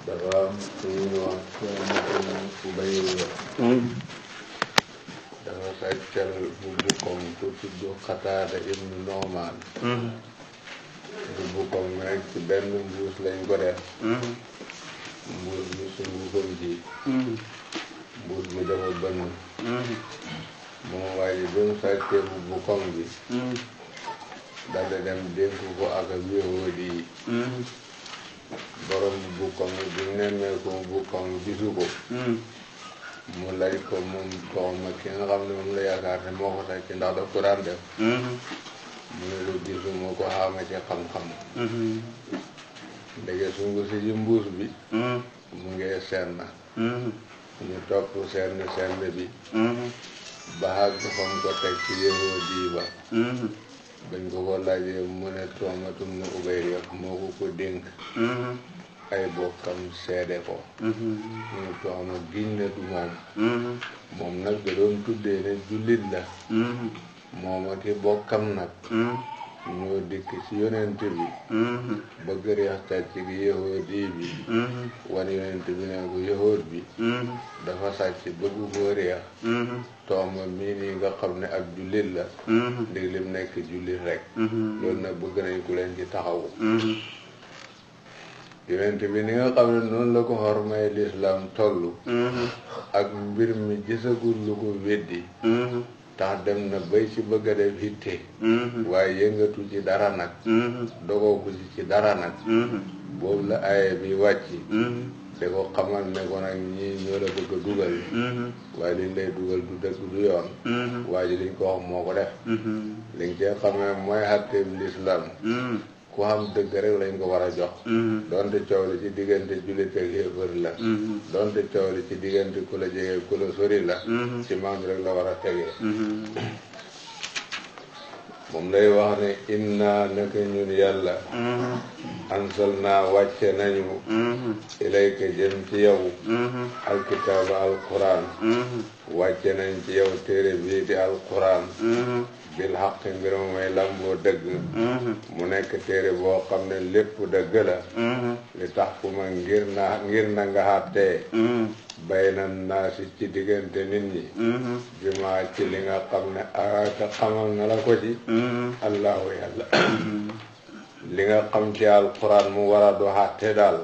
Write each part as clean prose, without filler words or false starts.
dafa am suñuy wax Ubayriya dafa sàccal bu bukkoŋ ku tudd Xataada ibnu Noomaan bu bukkoŋ nag ci benn mbuus lañ ko def mbuus bi sungufam ji mbuus bi dafa bënn moom waa ji bi mu sàccee bu bukkoŋ bi daldi dem dénk ko ak yahuudi yi borom bukkoŋ bi nemmee ko bukkoŋ gisu ko mu laaj ko moom doxuma ki nga xam ne moom la yaakaar ne moo ko sàcc ndax daf ko daan def mu ne lu gisu moo ko xaama ci xam-xam ndege sungu si ci mbuus bi mu ngee senn ñu topp senn bi ba àgg fam ko teg ci yahuudi yi ba bañ ko laajee mu ne Tuumatum na Ubayriya moo ko dénk ay bokkam seede ko ñu Tuuma giñ ne du moom nag da doon tuddee ne jullit la moom ak i bokkam nag ñoo dikk ci yonent bi bëgg reex sàcc gi yahuudi bi wan yonent bi ne ko yahuud bi dafa sàcc bëgg koo reex Tuuma mii nii nga xam ne ak jullit la léegi lim nekk jullit rek loolu nag bëgg nañ ku leen ci taxawu yonent bi ni nga xam ne noonu la ko xormay lislaam tollu ak mbir mi gisagul lu ko weddi tax dem na bay ci bëgg a def hitte waaye yëngatu ci dara nag dogoo ko ci dara nag boobu la aaya bi wàcc da ko xamal ne ko nag ñii ñoo la bëgg a dugal waaye liñ lay dugal du dëgg du yoon waa ji liñ ko wax moo ko def liñ cee xamee mooy xatteeb lislaam ku xam dëgg rek lañ ko war a jox donte coow li ci diggante jullit ak yéefar la donte coow li ci diggante ku la jege ku la sori la ci maandu rek la war a tegee moom lay wax ne inna naka ñun yàlla ansalna wàcce nañu ilayka jëm ci yow alkitaaba alquran wàcce nañ ci yow téere bii di alquran bil xaq mbir ma may lamboo dëgg mu nekk téere boo xam ne lépp dëgg la li tax fu ma ngir na nga xàttee bayna naasi ci diggante nit ñi bi ma ci li nga xam ne araka xamal na la ko ci allahu yàlla li nga xam ci alquran mu war a du xàtte daal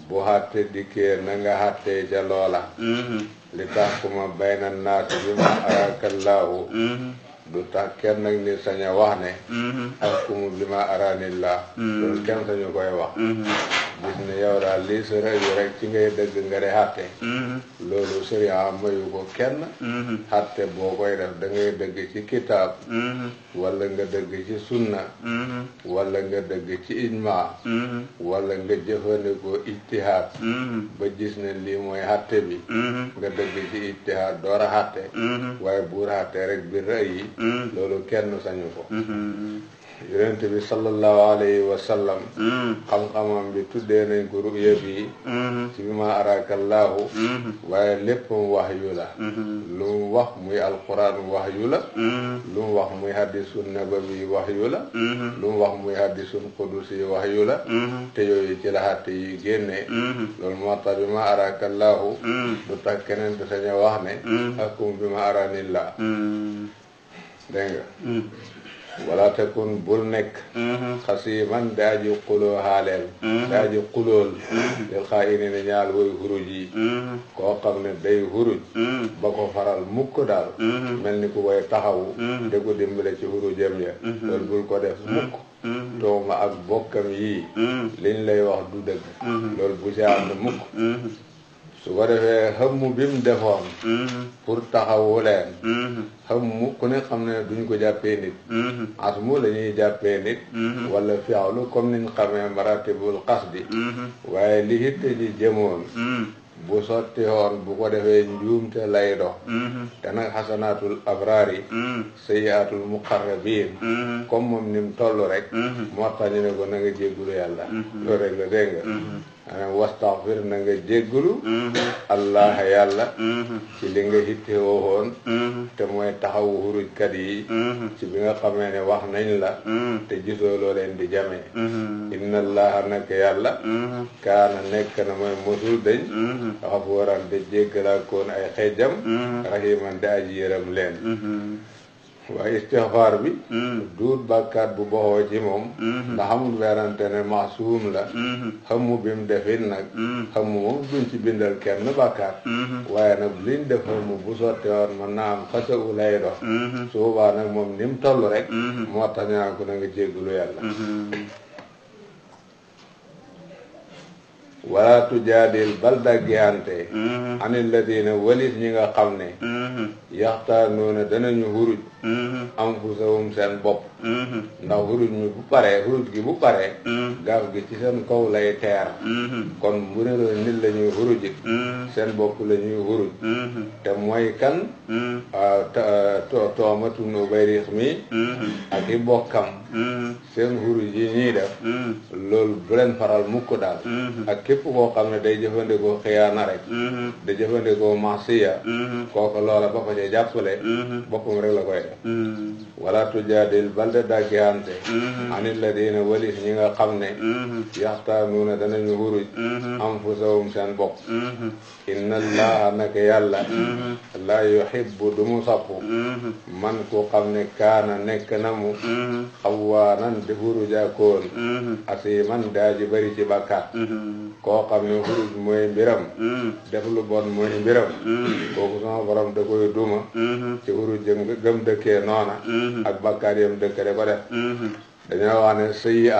bu xàtte dikkee na nga xàttee ca loola li tax fu ma bayna naasi bi ma araka allahu du tax kenn nag ni sañ a wax ne ahkumu bi ma aranillah loolu kenn sañu koy wax gis ne yow daal lii sa rajo rek ci ngay dëgg nga de xàtte loolu sariya mayu ko kenn xàtte boo koy def da ngay dëgg ci kitaab wala nga dëgg ci sunna wala nga dëgg ci ijma wala nga jëfandikoo ijtihaad ba gis ne lii mooy xàtte bi nga dëgg ci ijtihaad door a xàtte waaye buur xàtte rek bi rëy yi loolu kenn sañu ko yonent bi sallallahu alayhi wa sallam xam-xamam bi tuddee nañ ko ruya bi ci bi ma arakallaahu waaye lépp mu wax yu la lu mu wax muy alquran wax yu la lu mu wax muy hadisun nabawi wax yu la lu mu wax muy hadisun qudusi wax yu la te yooyu ci la xatte yi génnee loolu moo tax bi ma arakallaahu du tax keneen du sañ a wax ne akum bi ma aranillah dégg nga wala takun bul nekk xasiman daaji xuloo xaaleel daaji xulool del xaa ini ne ñaal woy xuruj yi koo xam ne day xuruj ba ko faral mukk daal mel ni ku koy taxawu de ko dimbale ci xurujam ya loolu bul ko def mukk Tuuma ak bokkam yii liñ lay wax du dëgg loolu bu ci ànd mukk su ko defee xëmmu bi mu defoon pour taxawu leen xëmmu ku ne xam ne duñ ko jàppee nit asmu la ñuy jàppee nit wala fi'lu comme niñ xamee maratibul qasdi waaye li hitte ji jëmoon bu sotti woon bu ko defee njuumte lay dox te nag xasanaatul abraari sayyiaatul muqarrabiin comme moom ni mu toll rek moo tax ñu ne ko na nga jéggulu yàlla loolu rek la dégg nga ane wastaxfir na nga jéggulu allah yàlla ci li nga hitte woowoon te mooy taxawu hurujkat yi ci bi nga xamee ne wax nañ la te gisoo loo leen di jamee inna allaha nak yàlla kaana nekk na mooy mosul dañ xafuuran de jéggalaakoon ay xejjam rahiman de aji yërëm leen waaye istixfaar bi duut bàkkaat bu boxoo ci moom ndax amul werante ne maasuum la xamu bi mu defit nag xamu moom duñ ci bindal kenn bàkkaat waaye nag liñ def xamu bu sotte woon mën naa am xasa u lay dox su boobaa nag moom ni mu toll rek moo tax ñu naan ko na nga jéggalu yàlla wala tujaadil bal daggante anil ladina walis ñi nga xam ne yaxtaanuuna danañu huruj anfusahum seen bopp ndax huruj mi bu paree huruj gi bu paree gaaf gi ci seen kaw lay teer kon bu ne la nit la ñuy hurujit seen bopp la ñuy huruj te mooy kan toomatu nu bayriix mi ak i bokkam seen huruj yi ñuy def loolu bu leen faral mukk daal ak képp koo xam ne day jëfandikoo xiyaana rek da jëfandikoo masiya kooku loola ba ko ca jàppale boppam rek la koy def wala tujaadil balde daggihante anil ladina walis ñi nga xam ne yaxtaanuuna danañu huruj anfusahum seen bopp inna allaha naka yàlla la yuhibbu du mu sappu man ku xam ne kaana nekk na mu xawaanan di hurujaakoon asiman daaji bari ci bàkkaat koo xam ne huruj mooy mbiram def lu bon mooy mbiram kooku sama borom da koy duma ci huruj gëm dëkkee noona ak bàkkaat yam dëkkale ko def dañoo wax ne sëyi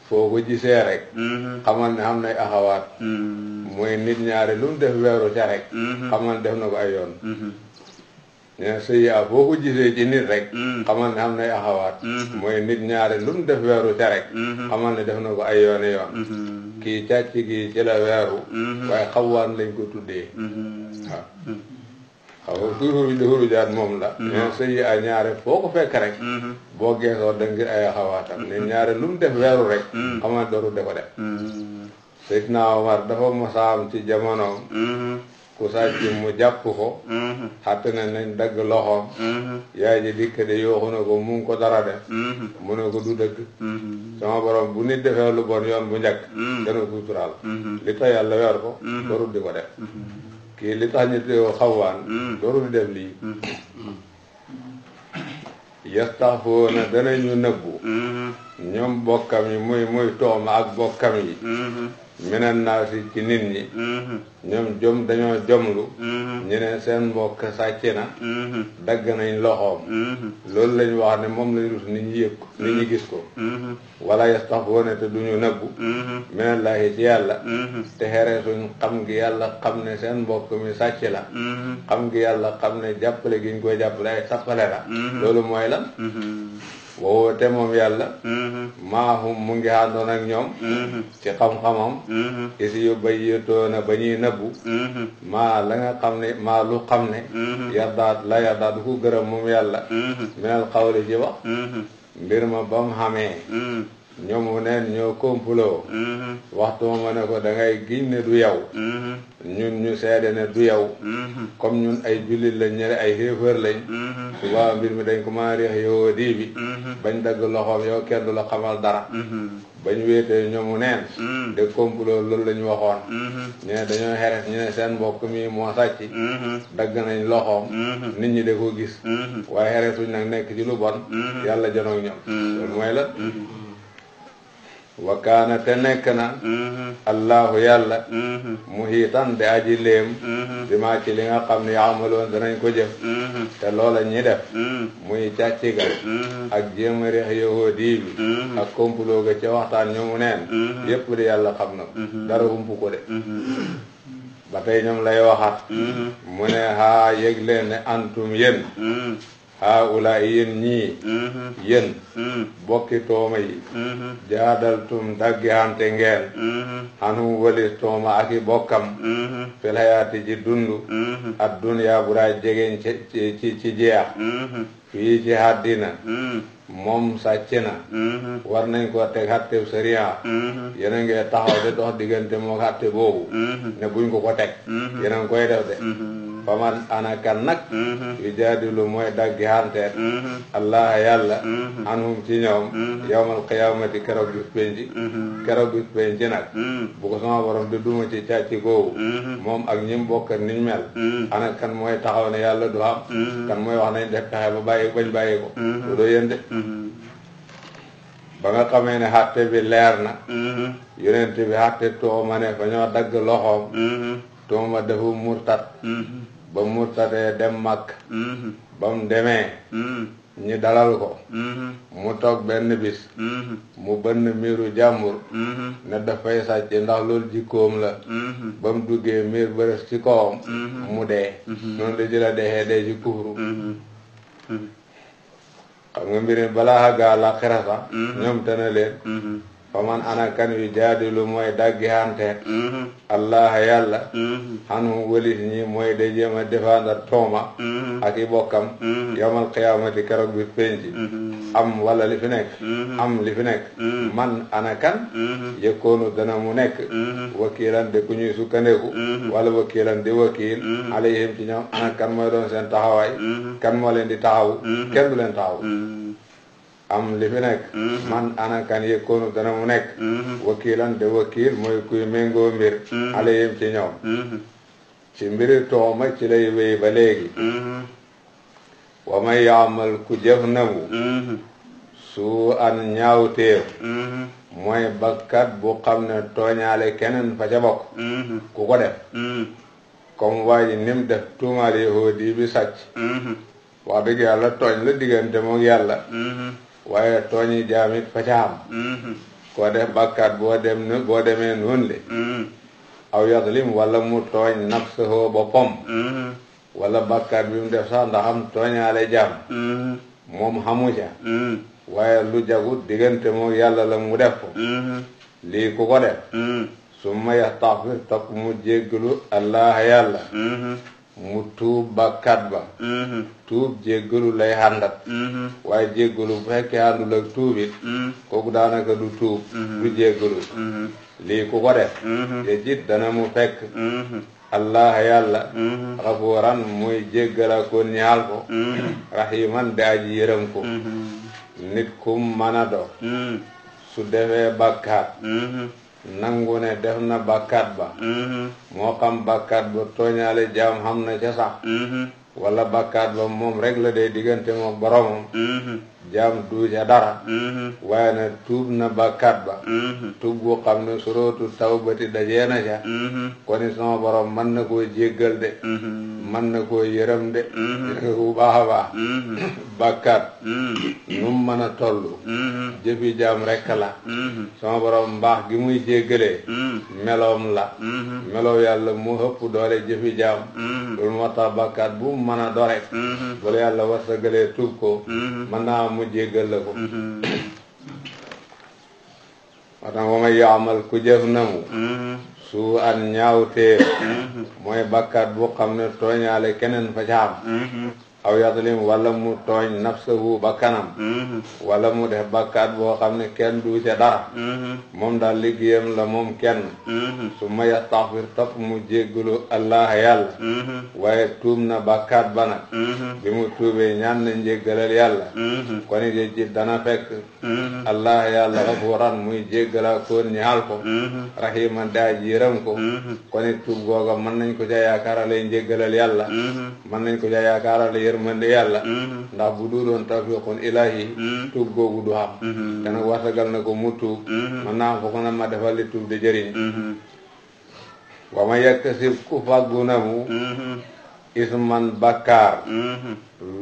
foo ko gisee rek xamal ne xam nay axawaat mooy nit ñaari lu mu def weeru ca rek xamal ne def na ko ay yoon ñe sëyi foo ko gisee ci nit rek xamal ne xam nay axawaat mooy nit ñaari lu mu def weeru ca rek xamal ne def na ko ay yooni yoon kii càcc gi ci la weeru waaye xawwaan lañ ko tuddee waaw xaw kuy hurujaat moom la ñeen sëyi ñaare foo ko fekk rek boo geesoo da ngir ay xawaatam ne ñaare lu mu def weeru rek xamal dooru de ko def Seydina Omar dafa mosaam ci jamonoom ku sàcc mu jàpp ko xatte ne nañ dagg loxoom yaay ji dikk de yooxu na ko mu ngi ko dara def mu ne ko du dëgg sama borom bu nit defee lu bon yoon bu njëkk dana ko suturaal li tax yàlla weer ko dooru di ko def kii li tax ñu teewoo xawwaan dooru di def lii yastaxfoona danañu nëbbu ñoom bokkam yi muy tooma ak bokkam yi minan naasi ci nit ñi ñoom dañoo jomlu ñu ne seen mbokk sàcc na dagg nañ loxoom loolu lañ wax ne moom lañ rus nit ñi yëg ko nit ñi gis ko wala yastaxfoona te duñu nëbbu minallaahi ci yàlla te xere suñ xam gi yàlla xam ne seen mbokk mi sàcc la xam gi yàlla xam ne jàppale gi ñu koy jàppale ay tappale la loolu mooy lan woowu te moom yàlla maahum mu ngi àndoon ak ñoom ci xam-xamam isi yu bayyitoona ba ñuy nëbbu maa la nga xam ne maa lu xam ne yardaat du ko gërëm moom yàlla minal xawli ci wax mbir ma ba mu xamee ñoomu neen ñoo kompuloo waxtu ma ne ko da ngay giñ ne du yow ñun ñu seede ne du yow comme ñun ay jullit lañ ñene ay xéefër lañ suba mbir mi dañ ko mën a réex yow dii bi bañ dagg loxoom yow kenn du la xamal dara bañ wéetee ñoomu neen de kompuloo loolu lañ waxoon ñu ne dañoo xeres ñu ne seen mbokk mi moo sàcc dagg nañ loxoom nit ñi de ko gis waaye xeresuñ nag nekk ci lu bon yàlla janoog ñoom loolu mooy la wakaana te nekk na allahu yàlla muhiitan de aji léem bi maa ci li nga xam ne yaamaloon danañ ko jëf te loola ñi def muy càcc ga ak jéem a réex yahoodi bi ak kompuloo ga ca waxtaan ñoomu neen yépp di yàlla xam na ko dara humpu ko de ba tey ñoom lay waxat mu ne haa yëg leen ne antum yéen haula yéen ñii yéen bokki tooma yi jaadaltum daggihante ngeen xanu walis tooma ak i bokkam fil hayaati ji dundu ad dunya bu raa jegeñ ci jeex fii ci àddina moom sàcc na war nañ ko teg xatteb sariya yéen a ngi taxaw de dox diggante moo xatte boobu ne buñ ko teg yéen a ngi koy def de faman anakan nag yu jaadilu mooy daggi xanteet allah yàlla anhum ci ñoom yawmal qiyaamati keroog bis penci nag bu ko sama borom di duma ci càcc googu moom ak ñim bokk niñ mel ana kan mooy taxaw ne yàlla du xam kan mooy wax nañ def pexe ba bañ bàyyi ko lu doo yéen de ba nga xamee ne xatte bi leer na yonent bi xatte tuuma ne fa ñoo dagg loxoom tuuma dafa murtat ba murtatee dem Makk ba mu demee ñi dalal ko mu toog benn bis mu bënn miiru jàmbur ne dafay sàcc ndax loolu jikkoom la ba mu duggee miir bërës ci kawam mu dee noonu la jëla deexee dee ci kufru xam nga mbiri balaa xaggaa la xira sax ñoom te na leen faman anakan yu jaadilu mooy daggi xanteet allah yàlla xanu wëlis ñi mooy de jéem a défendre tooma ak i bokkam yawmal qiyaamati keroog bi penci am wala li fi nekk am li fi nekk man anakan yëkkoonu dana mu nekk wakiilan de ku ñuy sukkandeku wala wakiilan di wakiil alayhim ci ñoom anakan mooy doon seen taxawaay kan moo leen di taxawu kenn du leen taxaw am li fi nekk man anakan yëkkoonu dana mu nekk wakiilan de wakiil mooy kuy méngoo mbir alayhim ci ñoom ci mbiri tooma ci lay wéy ba léegi wa man yaamal ku jëf namu su an ñaawteef mooy bakkat bu xam ne tooñaale keneen fa ca bokk ku ko def comme waa ji nim def tuumaal yahuudi bi sàcc wax dëgg yàlla tooñ la diggante moom yàlla waaye tooñi jaamit fa ca am koo def bàkkaat boo demee noonu le aw yazlim wala mu tooñ nafsahu boppam wala bàkkaat bi mu def sax ndax am tooñaale jaam moom xamu ca waaye lu jagut diggante moom yàlla la mu def ko lii ku ko def summa yastaghfir topp mu jéggalu allah yàlla mu tuub bàkkaat ba tuub jéggalu lay xàndat waaye jéggalu bu fekkee àndul ak tuubit kooku daanaka du tuub du jéggalu lii ku ko def yejit dana mu fekk allah yàlla xafuuran muy jéggala kon ñaal ko rahiman di aji yërëm ko nit kum mën a do su defee bàkkaat nangu ne def na bàkkaat ba moo xam bàkkaat ba tooñaale jaam xam na ca sax wala bàkkaat ba moom rek la dee diggante moom boromam jaam du ca dara waaye ne tuub na bàkkaat ba tuub bu xam ne surootu tawbati dajee na ca koni sama borom mën na koo jéggal de mën na koo yërëm de bu baax a baax bàkkaat num mën a toll jëfi jaam rek la sama borom mbaax gi muy jéggalee meloom la melow yàlla mu ëpp doole jëfi jaam loolu moo tax bàkkaat bu mën a dore bala yàlla warsagalee tuub ko mën naa mu jéggal la ko watan wa man yaamal ku jëf na mu su an ñaawtee mooy bàkkaat bu xam ne tooñaale keneen fa ca am aw yazlim wala mu tooñ nafsahu bakkanam wala mu def bàkkaat boo xam ne kenn du ca dara moom daal liggéeyam la moom kenn su ma yastaxfir topp mu jéggalu allah yàlla waaye tuub na bàkkaat ba nag bi mu tuubee ñaan na njéggalal yàlla kon it ji dana fekk allah yàlla gafuuran muy jéggala koon ñaal ko rahiman daaj yërëm ko kon it tuub googa mën nañ ko ca yaakaarale njéggalal yàlla mën nañ ko ca yaakaarale yërmande yàlla ndax bu du doon tawfiqun ilahi tuub googu du xam te nag wartagal na ko mu tuub man naa ko na ma defal li tuub di jëriñ wa ma yakkasib ku fàggu na mu isman bakkaar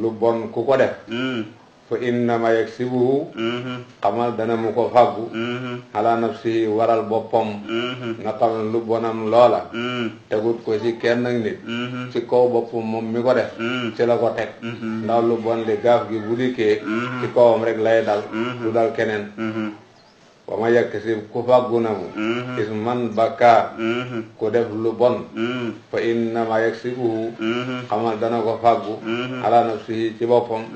lu bon ku ko def fa innama yaksibuhu xamal dana mu ko fàggu ala nafsihi waral boppam nga xam ne lu bonam loola tegut ko ci kenn ak nit ci kaw boppam moom mi ko def ci la ko teg ndax lu bon li gaaf gi bu dikkee ci kawam rek lay dal du dal keneen wa ma yaksib ku fàggu na mu isman bakkaar ku def lu bon fa innama yaksibuhu xamal dana ko fàggu ala nafsihi ci boppam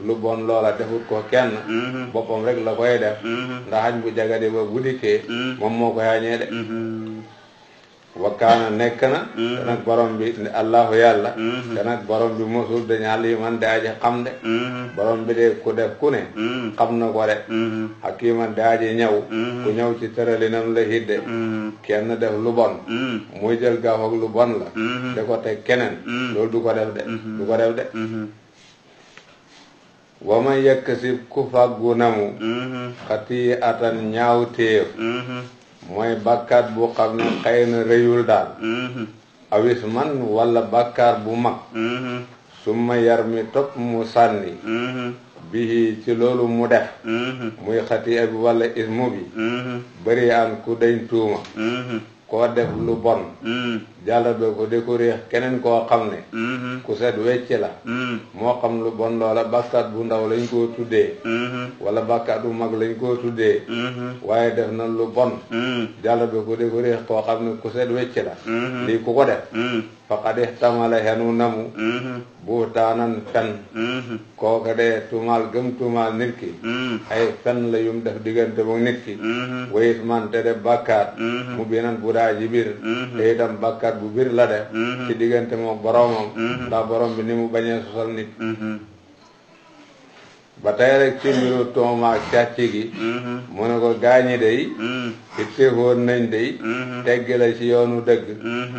lu bon loola defut ko kenn boppam rek la koy def ndax xañ bu jagadi ba bu dikkee moom moo koy xañee de wakkaana nekk na te nag borom bi allahu yàlla te nag borom bi mosul dañu aliman de aji xam de borom bi de ku def ku ne xam na ko de hakiman de aji ñëw ku ñëw ci tëralinam la hidde kenn def lu bon muy jël gaaf ak lu bon la da ko teg keneen loolu du ko def de du ko def de wa man yaksib ku fàggu namu xati atan ñaaw téef mooy bàkkaat bu xam ne xëy na rëyul daal awis man wala bàkkaar bu mag summa yar mi topp mu sànni bihi ci loolu mu def muy xati bi wala ismu bi bëri an ku dañ tuuma koo def lu bon jàllabe ko di ko réex keneen koo xam ne ku set wecc la moo xam lu bon loola bàkkaat bu ndaw lañ koo tuddee wala bàkkaat bu mag lañ koo tuddee waaye def na lu bon jàllabe ko di ko réex koo xam ne ku set wecc la lii ku ko def faqad ihtamala henu namu buhtaanan fen kooka dee tumaal gëm tumaal nit ki ay fen la yum def diggante moom nit ki wayit man te def bàkkaat mu binan bu daa ji biir te itam bàkkaat bu biir la def ci diggante moom boromam ndax borom bi ni mu bañee sosal nit ba tey rek ci mbiru toomaak càcc gi mu ne ko gaañi day hitte woon nañ day teggi la ci yoonu dëgg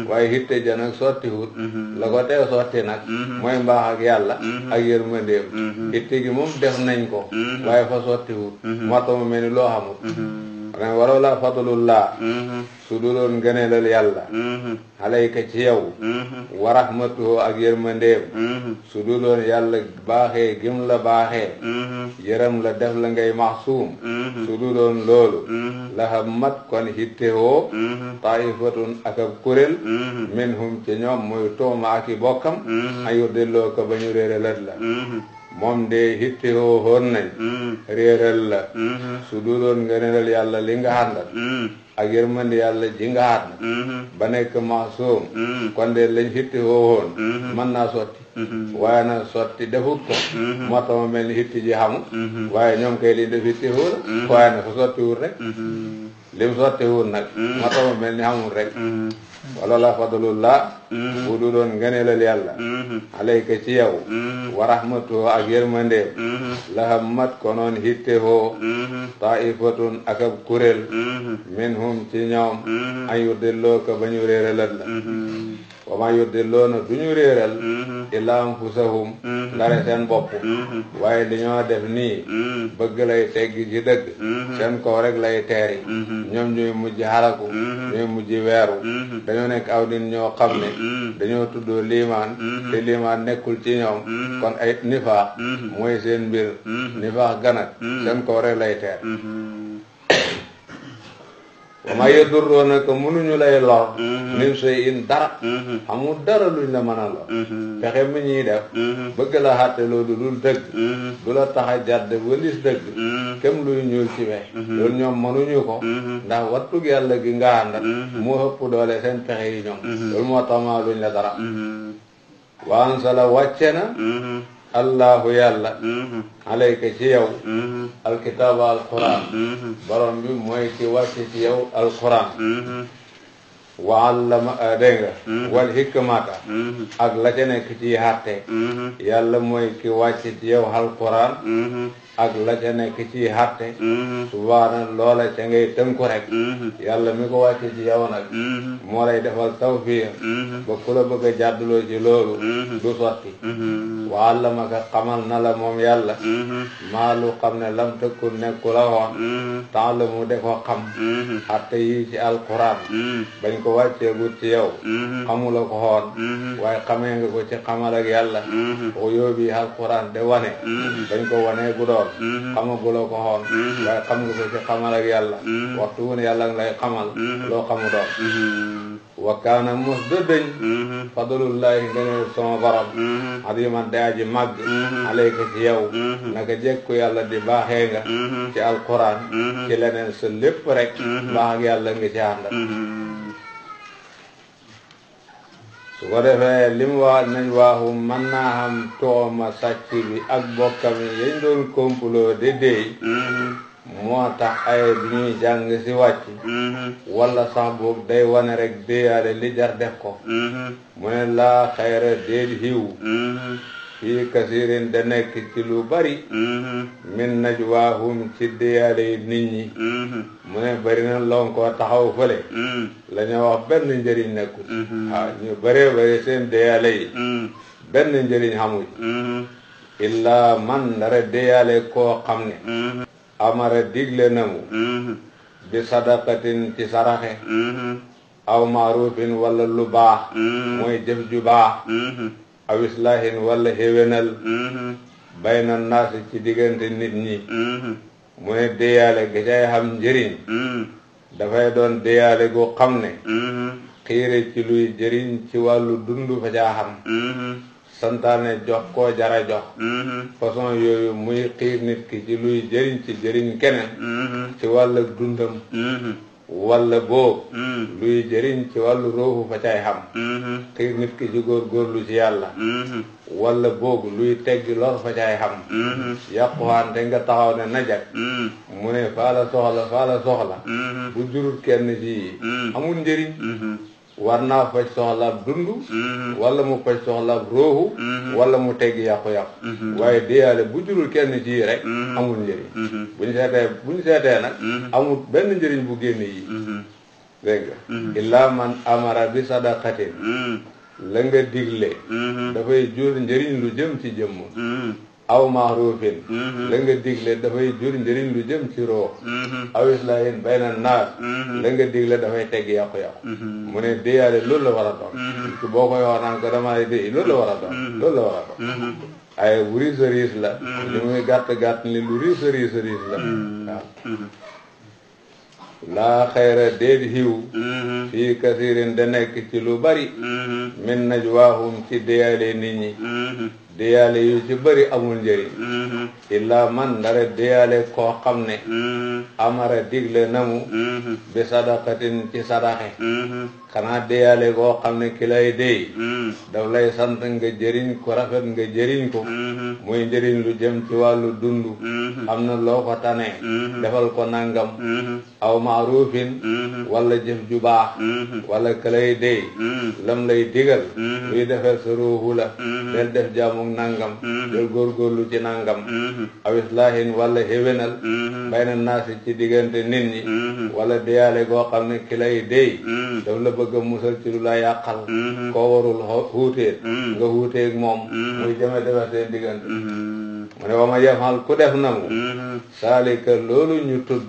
waaye hitte ja nag sottiwut la ko tee sotti nag mooy mbaax ak yàlla ak yërmandeem hitte gi moom def nañ ko waaye fa sottiwut moo tax mu mel ni loo xamut ren waroo la fadlullah su duloon ngëneelal yàlla alayka ci yow wa rahmatuhu ak yërmandeem su duloon yàlla baaxee gim la baaxee yërëm la def la ngay maxsuum su duloon loolu la hammat kon hittewoo taifatun ak ab kuréel minhum ci ñoom muy tooma ak i bokkam ayu delloo ko ba ñu réeralat la moom de hittewoo hoon nañ réeral la su duloon ngëneelal yàlla li nga àndal ak yërmande yàlla ji nga ànd ba nekk maxsuum kon de lañ hitti woowoon mën naa sotti waaye nag sotti defut ko moo tax ma mel ni hitti ji xamul waaye ñoom kay li def hitti woo la waaye nag fa sottiwul rek lim sottiwul nag moo tax ma mel ni xamul rek wala la fadlullah bu du doon ngëneelal yàlla alayka ci yow wa rahmatuhu ak yërmandeem la hammat konoon hittehoo taifatun ak ab kuréel minhum ci ñoom an yudilloo ko ba ñu réeralat la wa ma yudilloona du ñu réeral illa anfusahum ndare seen bopp waaye dañoo def nii bëgg lay teggi ci dëgg seen kaw rek lay teeri ñoom ñooy mujj xalaku ñooy mujj weeru dañoo nekk aw nit ñoo xam ne dañoo tuddoo liimaan te liimaan nekkul ci ñoom kon ay nifaax mooy seen mbir nifaax ganat seen kaw rek lay teer ma yedurroona ko mënuñu lay lor min sey in dara amul dara luñ la mën a lor pexe mi ñuy def bëgg la xàtte loolu dul dëgg du la tax a jàdd walis dëgg kem luy ñuul ci wex loolu ñoom mënuñu ko ndax wattug yàlla gi nga àndat moo ëpp doole seen pexe yi ñoom loolu moo tax ma luñ la dara waan sa la wàcce na allahu yàlla alayka ci yow alkitaaba alquran borom bi mooy ki wàcce ci yow alquran wa allama dégg nga wal hikmata ak la ca nekk ci xàtte yàlla mooy ki wàcce ci yow alquran ak la ca nekk ci xàtte subaana loola ca ngay tënku rek yàlla mi ko wàcce ci yow nag moo lay defal tawfiq ba ku la bëgg a jàdduloo ci loolu du sotti wa allamaka xamal na la moom yàlla maa lu xam ne lam tëkkul nekku la woon temps la mu de ko xam xàtte yi ci alquran bañ ko wàccee gut ci yow xamula ko xoon waaye xamee nga ko ci xamal ak yàlla o yóbbi alquran de wane bañ ko wanee gu doon xamagula ko xoon waaye xam nga ko ci xamal ak yàlla waxtu wu ne yàlla nga lay xamal loo xamu doon wa kaana mos da dëñ fadlullahi ngëneel sama borom adiman de aji màgg alayka ci yow naka jekku yàlla di baaxee nga ci alquran ci leneen sa lépp rek baax ak yàlla nga ci àndal su ko defee li mu wax nañ waaxu mën naa xam tooma sàcc bi ak bokkam yañ doon complot de déy moo tax ay bi ñuy jàng si wàcc wala sax boog day wane rek déyaale li jar def ko mu ne laa xayra déet xiw fii kasirin da nekk ci lu bari min najwaahum ci déyaale yi nit ñi mu ne bari na lon koo taxaw fële la ñu wax benn njëriñ nekkul waaw ñu bëree bari seen déyaale yi benn njëriñ xamuñ illaa man dara déyaale koo xam ne amara digle na mu bi sadaqatin ci saraxe aw maarufin wala lu baax mooy jëf ju baax aw islaahin wala xéwénal bayna naasi ci diggante nit ñi mu ne déyaale ga cay xam njëriñ dafay doon déyaale gu xam ne xiire ci luy jëriñ ci wàllu dund fa caa xam santaane jox koo jara jox façon yooyu muy xiir nit ki ci luy jëriñ ci jëriñ keneen ci wàllu dundam walla boobu luy jëriñ ci wàllu ruuxu fa cay xam xiir nit ki ci góorgóorlu ci yàlla walla boobu luy teggi lor fa cay xam yàquwaante nga taxaw ne najak mu ne faa la soxla bu jurut kenn ci amul njëriñ war naa faj soxlaab dund wala mu faj soxlaab róoxu wala mu teggi yàqu-yàqu waaye déyaale bu jurul kenn ci rek amul njëriñ buñ seetee nag amul benn njëriñ bu génn yi dégg nga illaa man amara bi sadaqatin la nga digle dafay jur njëriñ lu jëm ci jëmm aw maarufin la nga digle dafay jur njëriñ lu jëm ci roox aw islaahin bayna naas la nga digle dafay tegg yàqu-yàqu mu ne déyaale loolu la war a doon ci boo koy wax naan ko dama déy loolu la war a doon ay bu riis a riis la li muy gàtt ni lu riis a riis la waaw laa xayra déet xiw fii kasirin da nekk ci lu bari min najwaahum ci déyaale nit ñi déyaale yu ci bëri amul njëriñ illaa man ndara déyaale koo xam ne amara digle namu bi sadaqatin ci sadaxe xanaa déyaale koo xam ne ki lay déy daf lay sant nga jëriñ ko rafet nga jëriñ ko muy njëriñ lu jëm ci wàllu dund am na loo ko tane defal ko nangam aw maarufin wala jëf ju baax wala ka lay déy lam lay digal luy defar sa ruuxu la del def jaamu nangam del góorgóorlu ci nangam aw islaahin wala xéwénal bayna naasi ci diggante nit ñi wala déyaale goo xam ne ki lay déy daf la bëgg a musal ci lu la yàqal koo warul xuuteet nga xuuteeg moom muy jëme defar seen diggante mu ne wa ma yafal ku def na mu saalika loolu ñu tudd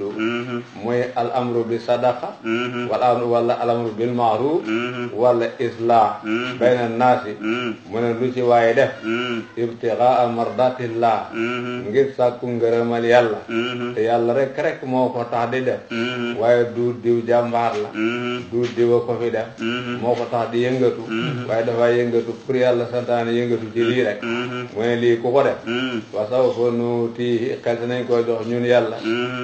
mooy al amru bi sadaqa wala al amru bil maaruf wala islaah bayna naasi mu ne lu ci waaye def ibtigaa mardatillah ngir sàkku ngërëmal yàlla te yàlla rek moo ko tax di def waaye du diw jàmbaar la du diw a ko fi def moo ko tax di yëngatu waaye dafay yëngatu pour yàlla santaane yëngatu ci lii rek mu ne lii ku ko def wa sawfa nuutiihi xel nañ ko jox ñun yàlla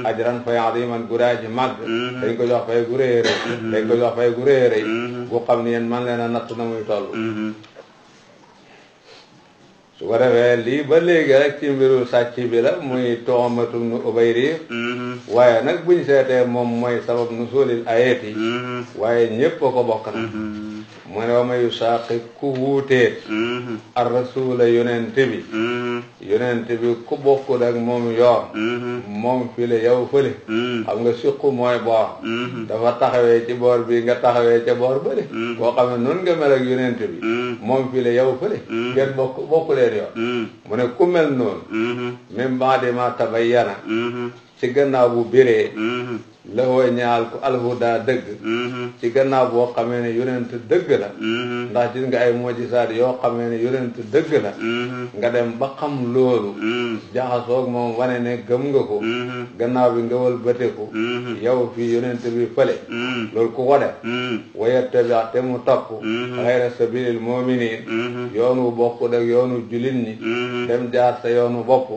ajran fay adiman gudaa ci màgg dañ ko jox fay gu rëy rëy dañ ko jox fay gu rëy rëy bu xam ne yéen man leen a natt na muy toll su ko defee lii ba léegi rek ci mbiru sàcc bi la muy Tu'matu bnu Ubayriq waaye nag buñ seetee moom mooy sabab nuzuulil ayat yi waaye ñépp a ko bokk na mu ne wa ma yusaaqiq ku wuuteet ar rasula yonent bi ku bokkut ak moom yoon moom file yow fële xam nga siqu mooy boor dafa taxawee ci boor bi nga taxawee ca boor bële boo xam ne noonu nga mel ak yonent bi moom file yow fële ngeen bokk leen yoon mu ne ku mel noonu min ba'di ma tabayyana ci gannaaw bu biree lahoo ñaal ko alhuda dëgg ci gannaaw boo xamee ne yonent dëgg la ndax gis nga ay mojisaat yoo xamee ne yonent dëgg la nga dem ba xam loolu jaxasoog moom wane ne gëm nga ko gannaaw bi nga wëlbateku yow fii yonent bi fële loolu ku ko def wayattabi te mu topp xayra sabilil mu'minin yoonu bokku ak yoonu julit ñi dem jaar sa yoonu bopp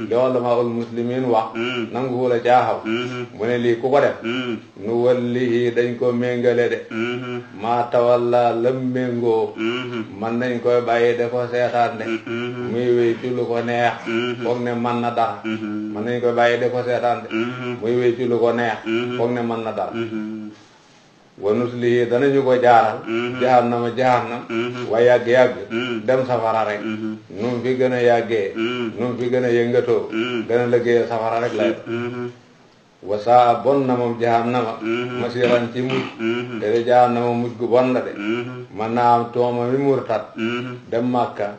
li ulamaul muslimin wax nangu la caaxaw mu ne lii ku ko def nu wallihi dañ ko méngale de maa tawalla lam méngoo man nañ koy bàyyi da ko seetaan de muy wéy ci lu ko neex foog ne man na dara man nañ koy bàyyi da ko seetaan de muy wéy ci lu ko neex foog ne man na dara wa nuslihi danañu ko jaaral jahannama jahannam wa yàgg-yàgg dem safara rek nu mu fi gën a yàggee nu mu fi gën a yëngatoo gën a liggéey safara rek lay wa saa bon na moom jahannama masiran ci mujj te de jahannama mujj gu bon la de man naa am tooma mi murtat dem Makka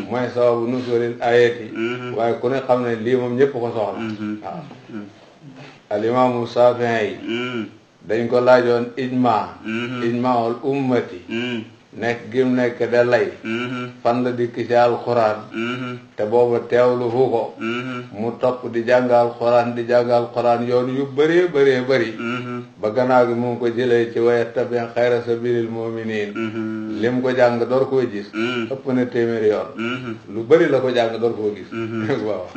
mooy sababu nusulil ayati waaye ku ne xam ne lii moom ñëpp ko soxla waaw alimaamu Saafi'i yi dañ ko laajoon ijmaul ummati nekk gim nekk da lay fan la dikk ci alxuraan te booba teewlu fu ko mu topp di jàngal alxuraan yoon yu bëree bëri ba gannaaw gi mu ngi ko jëlee ci wayattabi xayra sabilil mu'minin lim ko jàng door koo gis ëpp na téeméeri yoon lu bëri la ko jàng door koo gis waaw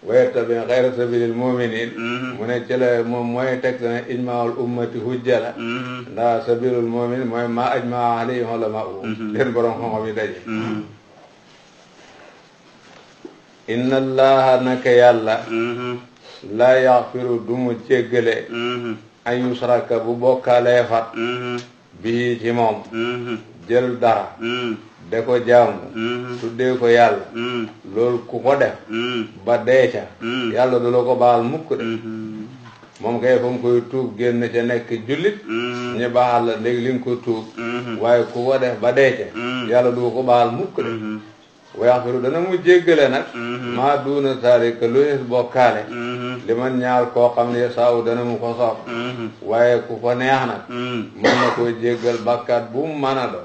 wayattabi xayra sabilil mu'minin mu ne ci la moom mooy teg ne ijmaul ummati hujja la ndax sabilul mu'min mooy ma ajma alayhi ulama leen borom xam-xam yi daje inna allaha naka yàlla laa yaxfiru du mu jéggale an yusraka bu bokkaalee fat bii ci moom jël dara de ko jaamu tuddee ko yàlla loolu ku ko def ba deeca yàlla du la ko baal mukk de moom kay fa mu koy tuub génn ca nekk jullit ñu baal la léegi li nga ko tuub waaye ku ko def ba deeca yàlla du ko baal mukk de wayaxfiru dana mu jéggale nag maa duuna zaalika lu yees bokkaale li man ñaar koo xam ne saaw dana mu ko soob waaye ku ko neex nag mën na koo jéggal bàkkaat bu mu mën a do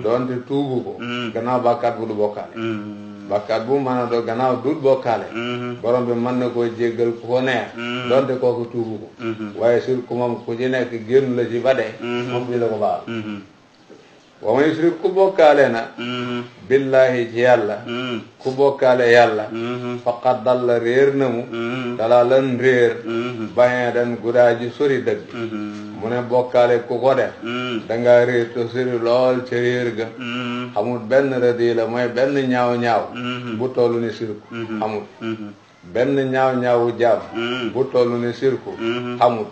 doonte tuubu ko gannaaw bàkkaat bu du bokkaale bàkkaat bu mu mën a do gannaaw dut bokkaale borom bi mën na koo jéggal ku ko neex doonte kooku tuubu ko waaye sur ku moom ku ci nekk génn la ci ba dee moom bi la ko baal wa man yushrik ku bokkaale na billahi ci yàlla ku bokkaale yàlla faqad dalla réer na mu dalalan réer bañee dan gudaa ji sori dëgg mu ne bokkaale ku ko def danga réer te sori lool ca réer ga xamul benn rëdi la mooy benn ñaaw-ñaaw bu tollu ni sirku xamul benn ñaaw-ñaawu jaam bu tollu ni sirku xamul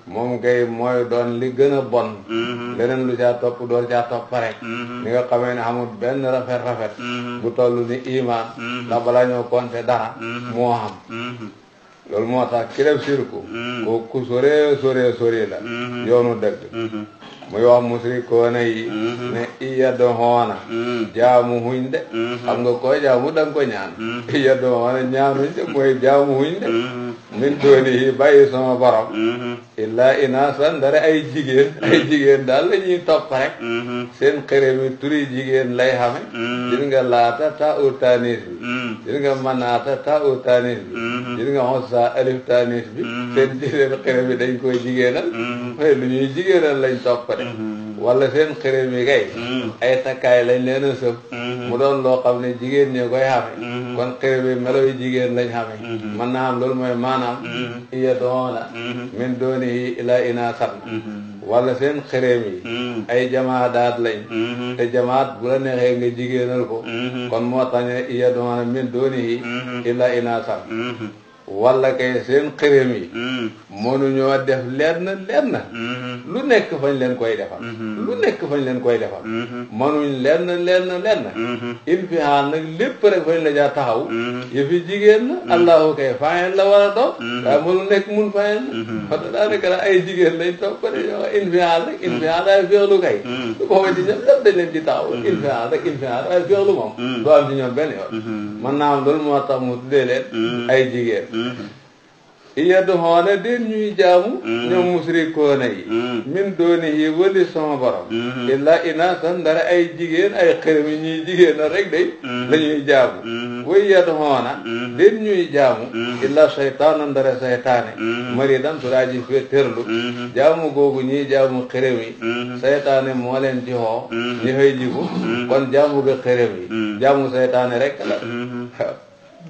moom kay mooy doon li gën a bon leneen lu caa topp door caa topp rek ni nga xamee ne xamul benn rafet bu tollu ni iman ndax balaa ñoo compter dara moo xam loolu moo tax ki def sirku ku sore la yoonu dëgg muy wax musrikoona yi ne iyaddoxoona jaamu huñ de xam nga koy jaamu danga ko ñaan iyaddoxoona ñaanuñ de mooy jaamu huñ de min dooni yi bàyyi sama borom illaa inaasan dara ay jigéen daal la ñuy topp rek seen xere mi turi jigéen lay xame gis nga laata ta u tanis bi gis nga manaata ta u tanis bi gis nga xossa alif tanis bi seen xere mi dañ koy jigéenal mooy lu ñuy jigéenal lañ topp de wala seen xere mi kay ay takkaay lañ leen a sëf mu doon loo xam ne jigéen ñi koy xame kon xere mi melo yi jigéen lañ xame mën naa am loolu mooy maanaam iya doona min dooni yi ila inaasan wala seen xereem yi ay jamaadaat lañ te jamaat bu la neexee nga jigéenal ko kon moo tax ne iya doona min dooni yi ila inaasan wala kay seen xereem yi mënuñoo def lenn lu nekk fañ leen koy defal mënuñ lenn infihaal nag lépp rek fañ la jaa taxaw yëfi jigéen la allahu kay fayeen la war a doon waaye mënu nekk mun fayeen la wata daanaka la ay jigéen lañ toog ko de yoo infihaal rek infihaal ay féexlu kay du ko ci ñoom lépp dañ leen ci taxaw infihaal waaye féexlu moom doo am ci ñoom benn yoon mën naa am loolu moo tax mu tuddee leen ay jigéen yad'uuna den ñuy jaamu ñoom musrikoona yi min doonihi wali sama borom illa inaasan ndara ay jigéen ay xërëm yi ñuy jigéen a rek day la ñuy jaamu way yad'uuna den ñuy jaamu illa seytaana ndara seytaane maridan suraaji fe tërlu jaamu googu ñuy jaamu xërëm yi seytaane moo leen ci xoo ñu xëy jiku kon jaamu ga xërëm yi jaamu seytaane rek la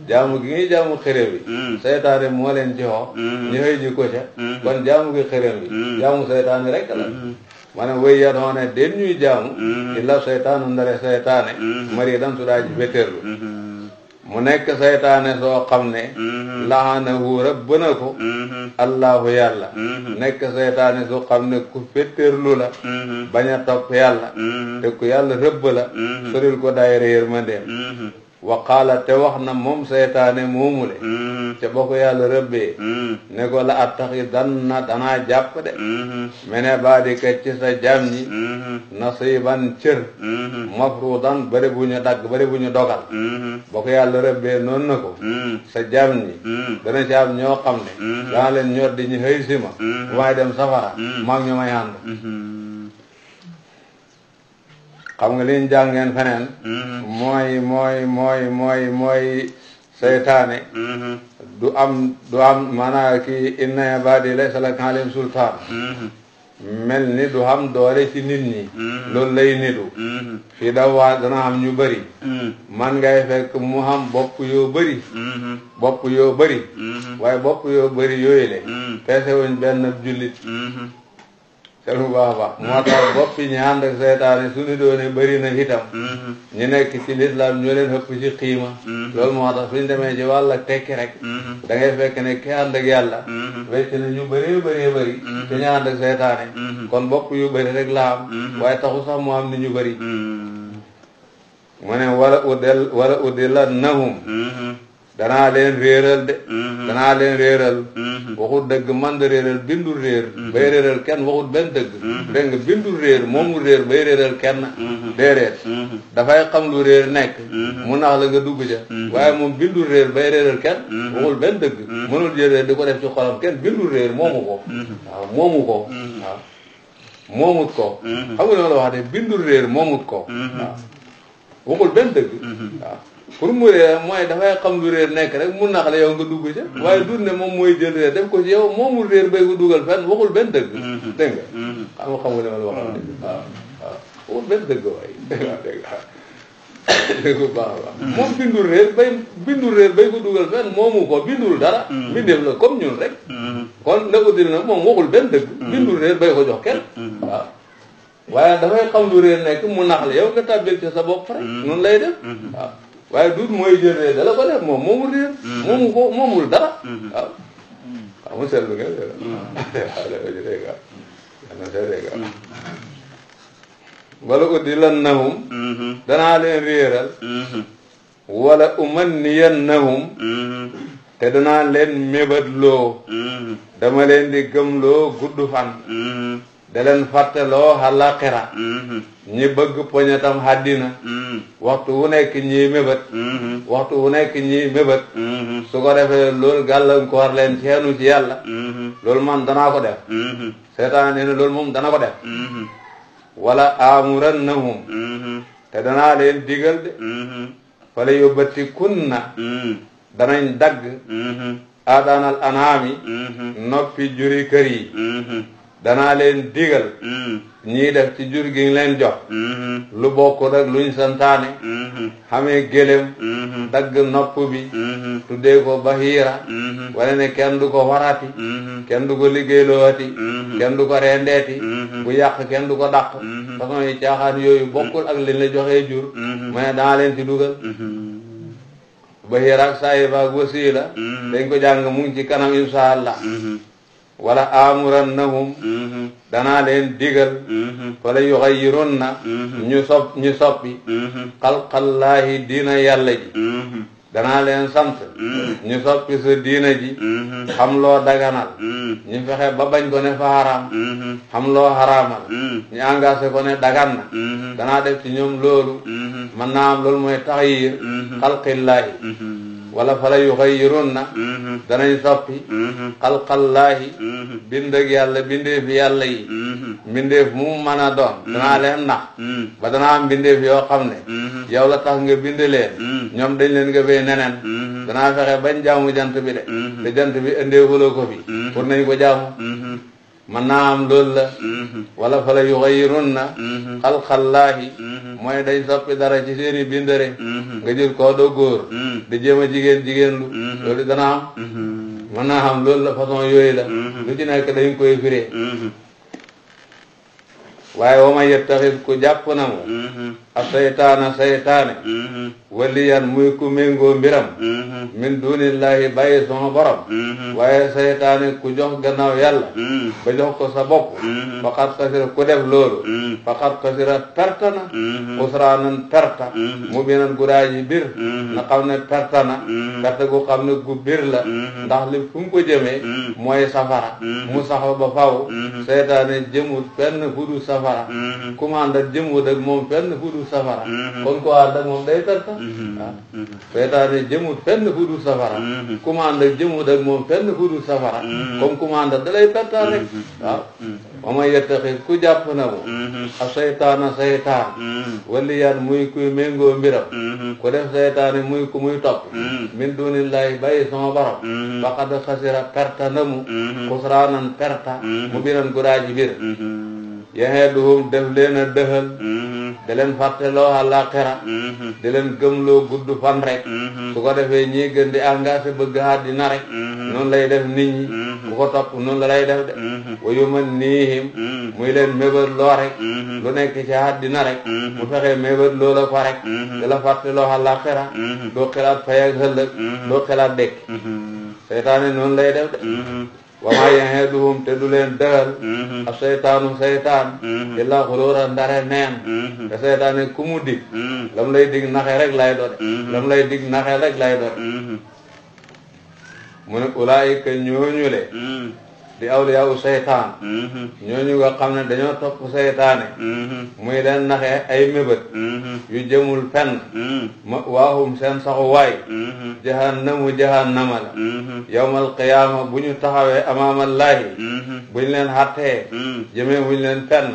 jaamu gi ngi jaamu xërëm yi seytaane moo leen ci xoo ñu xëy ji ko ca kon jaamu gi xërëm yi jaamu seytaane rek la maanaam way yad'uuna den ñuy jaamu illa seytaanu ndare seytaane maridan su daa ji fétérlu mu nekk seytaane soo xam ne laanahu rëbb na ko allahu yàlla nekk seytaane soo xam ne ku fétérlu la bañ a topp yàlla te ku yàlla rëbb la soril ko daayira yërmandeem wa qaala te wax na moom seytaane moomule te ba ko yàlla rëbbee ne ko la attaxidanna danaa jàpp de mene baadika ci sa jam ñi nasiban cër mafruudan bari bu ñu dagg bari bu ñu dogal ba ko yàlla rëbbee noonu na ko sa jam ñi dana ci am ñoo xam ne dana leen ñor di ñu xëy si ma bu may dem safara maag ñu may ànd xam nga liñ jàngeen feneen mooy seytaane du am maanaam kii inna ibaadi laysa laka alayhim sultaan mel ni du am doole ci nit ñi loolu lay nitu fii da waa dana am ñu bëri man ngay fekk mu xam bopp yoo bëri waaye bopp yoo bëri yooyu le peese wuñ benn jullit te lu baax a baax moo tax bopp yi ñu ànd ak seytaane suñu doone bëri na itam ñu nekk ci lislaam ñoo leen ëpp ci xiima loolu moo tax suñ demee ci wàll ak tekki rek da ngay fekk ne ki ànd ak yàlla wecc na ñu bëri te ñu ànd ak seytaane kon bopp yu bëri rek la am waaye taxu sax mu am ni ñu bëri mu ne wala udilla nahum danaa leen réeral de danaa leen réeral waxut dëgg man de réeral bindul réer bay réeral kenn waxut benn dëgg dégg nga bindul réer moomul réer bay réeral kenn déedéet dafay xam lu réer nekk mu nax la nga dugg ca waaye moom bindul réer bay réeral kenn waxul benn dëgg mënul jël réer di ko def ci xolam kenn bindul réer moomu ko waaw moomu ko waaw moomut ko xam nga loolu wax de bindul réer moomut ko waaw waxul benn dëgg waaw pour mu réer mooy dafay xam lu réer nekk rek mun nax la yow nga dugg ca waaye dut ne moom mooy jël réer def ko ci yow moomul réer bay ko dugal fenn waxul benn dëgg dégg nga xam nga li ma la wax waaw waxul benn dëgg waay dégg nga baax a baax moom bindul réer bay ko dugal fenn moomu ko bindul dara bindeef la comme ñun rek kon la udil na moom waxul benn dëgg bindul réer bay ko jox kenn waaw waaye dafay xam lu réer nekk mu nax la yow nga tàbbil ci sa bopp rek noonu lay def waaw waaye duut mooy jël réer dala ko def moom moomul réer moomul dara waaw waaw mu seetlu nga wala udillannahum danaa leen réeral wala umanniyannahum te danaa leen mébatloo dama leen di gëmloo gudd fan da leen fàtteloo àllaaxira ñi bëgg poñetam àddina waxtu wu nekk ñii mébét waxtu wu nekk ñii mébét su ko defee loolu gàllankoor leen ceenu ci yàlla loolu man danaa ko def seetaan nee na loolu moom dana ko def wala amurannahum te danaa leen digal de fala yóbbati kunna danañ dagg aadaanal anaami noppi juri kër yi danaa leen digal ñii def ci jur gi leen jox lu bokk rek luñ santaane xamee gélém dagg nopp bi tuddee ko bahiira wala ne kenn du ko warati kenn du ko liggéeylooti kenn du ko rendeeti bu yàq kenn du ko dàq façon yi caaxaan yooyu bokkul ak liñ la joxee jur ma ne danaa leen ci dugal bahiira ak saahiba ak wasiila dañ ko jàng mu ngi ci kanam insha allah wala amurannahum danaa leen digal wala yuxayyirunna ñu soppi xalqallaahi diina yàlla ji danaa leen sant ñu soppi sa diina ji xam loo daganal ñu fexe ba bañ ko ne fa xaraam xam loo xaraamal ñu engagé ko ne dagan na danaa def ci ñoom loolu mën naa am loolu mooy taxyir xalqillaahi wala fala yuxayyirunna danañ soppi xalqallaahi bind ak yàlla bindeef yàlla yi mbindeef mu mën a doon danaa leen nax ba danaa am mbindeef yoo xam ne yow la tax nga bind leen ñoom dañ leen nga bee neneen danaa fexe bañ jaamu jant bi de te jant bi indeefuloo ko fi pour nañ ko jaamu man naa am loolu la wala fala yuxayyirunna xalqallaahi mooy dañ soppi dara ci seeni bindare nga jël koo doo góor di jéem a jigéen lu loolu dana am man naa am loolu la façon yooyu la lu ci nekk dañ koy firee waaye wa man yettaxid ku jàpp na mu a saytaane waliyan muy ku méngoo mbiram min dunillahi bàyyi sama borom waaye saytaane ku jox gannaaw yàlla ba jox ko sa bopp faqad xasira ku def loolu faqad xasira perte na xusraanan perte mu binan gudaaji bir na xam ne perte na perte gu xam ne gu bir la ndax li fu mu ko jëmee mooy safara mu saxo ba faw saytaane jëmut fenn fudu safara commande jëmut ak moom fenn fudu safara kon ko ànd ak moom day perte waaw seytaane jëmut fenn fu dul safara commande jëmut ak moom fenn fu dul safara comme commande da lay perte rek waaw wa man yettaxid ku jàpp na mu a seytaan waliyan muy kuy méngoo mbiram ku def seytaane muy ku muy topp min dunillahi bàyyi sama borom faqad xasira perte na mu xusraanan perte mu biran gudaaji bir yaheeduhum def leen a dëxal da leen fàtteloo àllaaxira di leen gëmloo gudd fan rek su ko defee ñii gën di engagé bëgg àddina rek noonu lay def nit ñi bu ko topp noonu la lay def de wa yumannihim muy leen mébét loo rek lu nekk ci àddina rek mu fexee mébét loo la ko rek di la fàtteloo àllaaxira doo xelaat fay ak ëllëg doo xelaat dekk seytaane noonu lay def de wa maa ya'iduhum te du leen dëgal a seytaan illaa xuruuran ndare neen te seytaane ku mu dig lam lay dig naxe rek lay doon lam lay dig naxe rek lay doon mu ne ulaayika ñooñu le di awliyaawu seytaan ñooñu nga xam ne dañoo topp seytaane muy leen naxe ay mébét yu jëmul fenn ma waahum seen saxu waay jahannama la yawmal qiyaama bu ñu taxawee amaamallaahi buñ leen xattee jëmee buñ leen fenn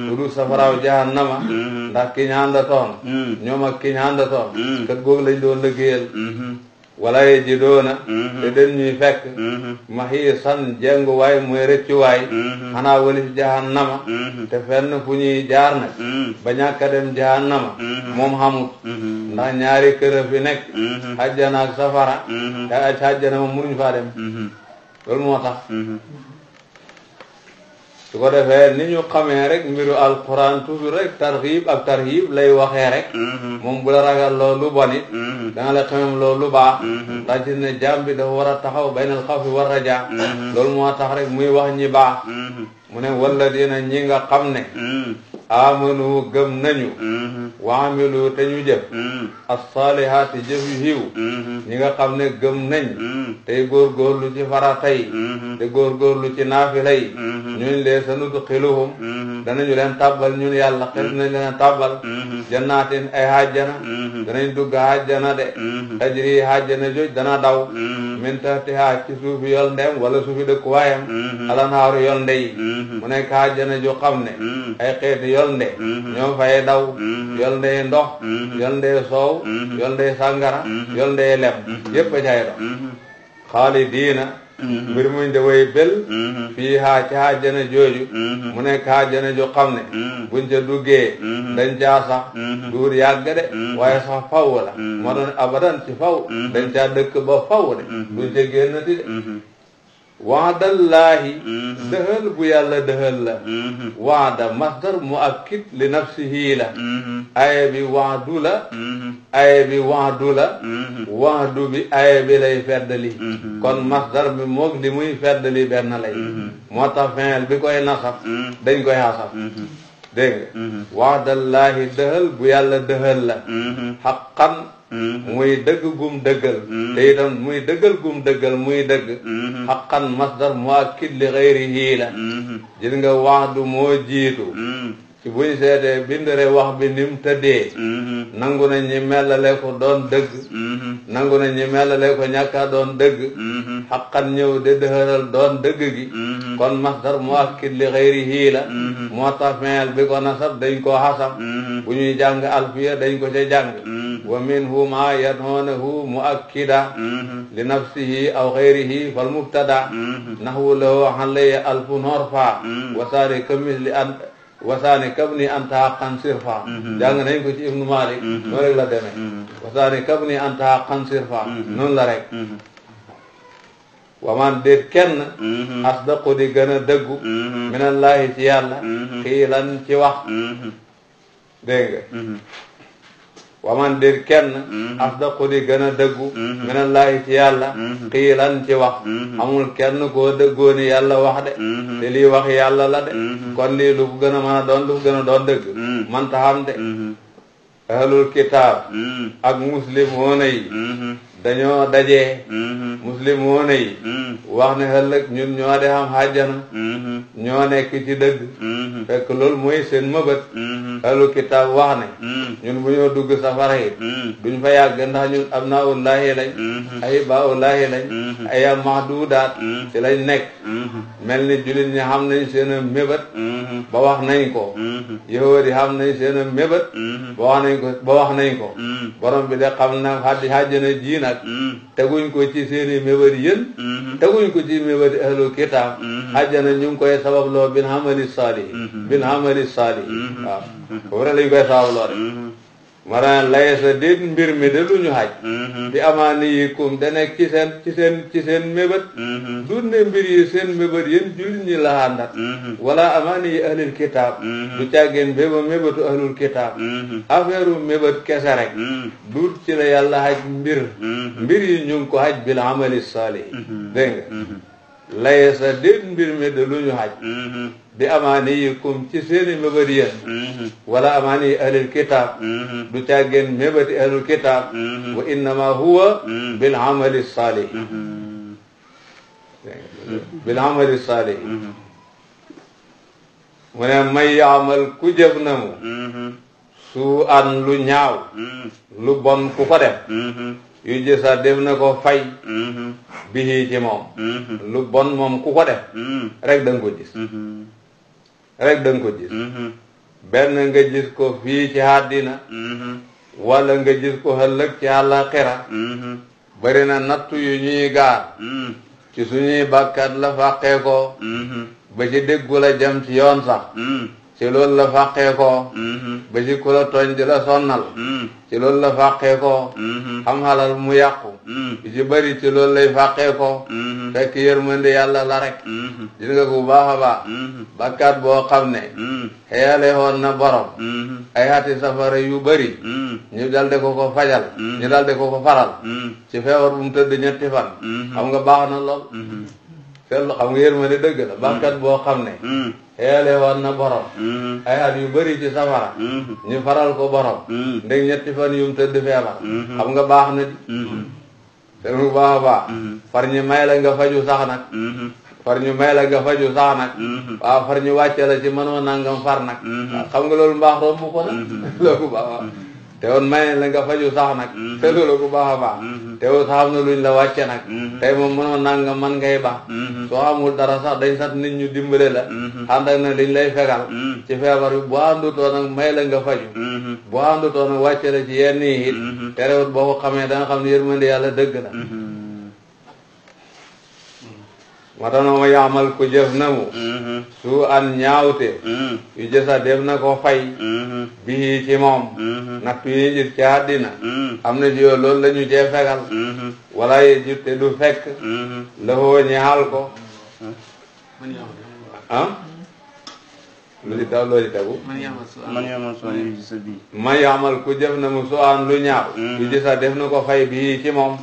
lu dul safaraaw jahannama ndax ki ñu àndatoon ñoom ak ki ñu àndatoon kër googu lañ doon liggéeyal wala ye ji doona te den ñuy fekk mahiisan jengu waay mooy rëccu waay xanaa walis jahannama te fenn fu ñuy jaar nag ba ñàkk a dem jahannama moom xamut ndax ñaari kër fi nekk àjjana ak safara te ac àjjana moom mënuñ faa dem loolu moo tax su ko defee ni ñu xamee rek mbiru alquran toujours rek tarxiib ak tarhiib lay waxee rek moom bu la ragal loolu bon it danga la xamem loolu baax ndax gis ne jaam bi dafa war a taxaw baynal xawfi war rajaa loolu moo tax rek muy wax ñi baax mu ne walladina ñi nga xam ne amanu gëm nañu waamilu te ñu jëf as-saalihaati jëf yu xiiw ñi nga xam ne gëm nañ tey góorgóorlu ci farata yi te góorgóorlu ci naafila yi ñuñ lee sanudxiluhum danañu leen tàbbal ñun yàlla xel nañ leen tàbbal jannaatin ay hajjana danañ dugg hajjana de tajri hajjana joj dana daw min tahtiha ci suufi yol ndem wala suufi dëkkuwaayam alanhaaru yol ndey mu nekk hajjana jo xam ne ay xeeti yol nde ñoo fay daw yol ndey ndox yol ndey soow yol ndey sàngara yol ndey lem yépp a cay dox xaalidiina mbir muñ de way bel fii haa ci hajjana jooju mu nekk hajjana jo xam ne buñ ca duggee dañ caa sax duur yàgg de waaye sax faw la moo doon abadan ci faw dañ caa dëkk ba faw de duñ ca génnati de waadallaahi dëhël bu yàlla dëhël la waada masdar muakkid li nafsihi la aaya bi waadu la aaya bi waadu la waadu bi aaya bi lay feddali kon masdar bi moog li muy feddali benn lay moo tax fi'il bi koy nasab dañ koy hasab dégg nga waadallaahi dëhël bu yàlla dëhël la haqqan muy dëgg gum dëggal te itam muy dëggal gum dëggal muy dëgg xaqan masdar muakkid li xayrihi la gis nga waadu moo jiitu ci buñ seetee bindere wax bi ni mu tëddee nangu nañ ñi mellale ko doon dëgg nangu nañ ñi mellale ko ñàkka doon dëgg xaqan ñëw de dëxëral doon dëgg gi kon masdar mu akkit li xayrihi la moo tax feel bi ko nasab dañ ko xasab bu ñuy jàng alfiya dañ ko ca jàng wa minhu ma yanoonahu mu akkida li nafsihi aw xayrihi fal mubtada naxwu lahu xalaya alfun horfa wasaani kamis li an wasaani kab ni anta xaqan sirfa jàng nañ ko ci ibnu malik noonu rek la demee wasaani kab ni anta xaqan sirfa noonu la rek waman déet kenn asdaqu di gën a dëggu minallahi ci yàlla xiilan ci wax dégg nga waman déet kenn asdaqu di gën a dëggu minallahi ci yàlla xiilan ci wax amul kenn koo dëggoo ni yàlla wax de te lii wax yàlla la de kon lii lu ko gën a mën a doon lu ko gën a doon dëgg man taxam de ahlul kitaab ak muslimoona yi dañoo dajee muslimoona yi wax ne ëllëg ñun ñoo de xam xàjjana ñoo nekk ci dëgg fekk loolu mooy seen mëbët ahlul kitaab wax ne ñun bu ñoo dugg safara yi duñ fa yàgg ndax ñun abnaullahi lañ ay baullahi lañ ay mahdudaat ci lañ nekk mel ni jullit ñi xam nañ seen a mébét ba wax nañ ko yahuud yi xam nañ seen a mébét ba wax nañ ko borom bi de xam na xàjjana ji nag teguñ ko ci seeni mébét yéen teguñ ko ci mébét ahlul kitaab xàjjana ñu ngi koy sababloo bin hamali saalihi bin hamali saalihi waaw foofu rek lañ koy sababloo rek mara lay sa déet mbir mi de lu ñu xaj bi amaani yi kum da nekk ci seen mébét du ne mbir yi seen mébét yéen jullit ñi la àndat wala amaani yi ahlul kitaab du càggeen mébétu ahlul kitaab affaire u mébét kese rek duut ci la yàlla xaj mbir yi ñu ngi ko xaj bil amali salih dégg nga lay sa déet mbir mi de lu ñu xaj bi amaani yi kum ci seeni mébét yéen wala amaani yi ahlul kitaab du càggeen mébéti ahlul kitaab wa innama huwa bil amali salih bil amali salih mu ne may yaamal ku jëf na mu su an lu ñaaw lu bon ku ko def yu jësa def na ko fay bihi ci moom lu bon moom ku ko def rek da nga ko gis rek da nga ko gis benn nga gis ko fii ci àddina wala nga gis ko ëllëg ci àllaaxira bari na nattu yu ñuy gaar ci suñuy bàkkaat la fàqee ko ba ci déggu la jëm ci yoon sax ci loolu la fàqee ko ba ci ku la tooñ di la sonnal ci loolu la fàqee ko xam xalal mu yàqu yu ci bëri ci loolu lay fàqee ko fekk yërmande yàlla la rek gis nga ko bu baax a baax bàkkaat boo xam ne xeyale woon na borom ay xati safara yu bëri ñu dalde ko fajal ñu dalde ko faral ci feebar bu mu tëdd ñetti fan xam nga baax na lool seetlu xam nga yërmande dëgg la bàkkaat boo xam ne xeele woon na borom ay at yu bëri ci safara ñu faral ko borom ndeg ñetti fan yum tëdd feebar xam nga baax na di te mu baax a baax far ñu may la nga faju sax nag far ñu may la nga faju sax nag waaw far ñu wàcce la ci mënoo nangam far nag xam nga loolu mbaax romb ko nag loolu baax a te woon may la nga faju sax nag te loolu ku baax a baax te woon sax am na luñ la wàcce nag tey moom mënoo nangam man ngay baax soo amul dara sax dañ sat nit ñu dimbale la ànd ak na liñ lay fegal ci feebar bi boo àndutoo nag may la nga faju boo àndutoo nag wàcce la ci yenn yi it te rewut boo ko xamee da nga xam ne yërmande yàlla dëgg la ma tax ma yaamal ku jëf na mu su an ñaawte yu jësa def na ko fay bii ci moom nattu yi jit ci àddina am na ci yoo loolu la ñu cee fegal wala yi jit te du fekk la hoo ñaal ko ah lu ci taw loo ci tegu man yaamal ku jëf na mu su an lu ñaaw yu jësa def na ko fay bii ci moom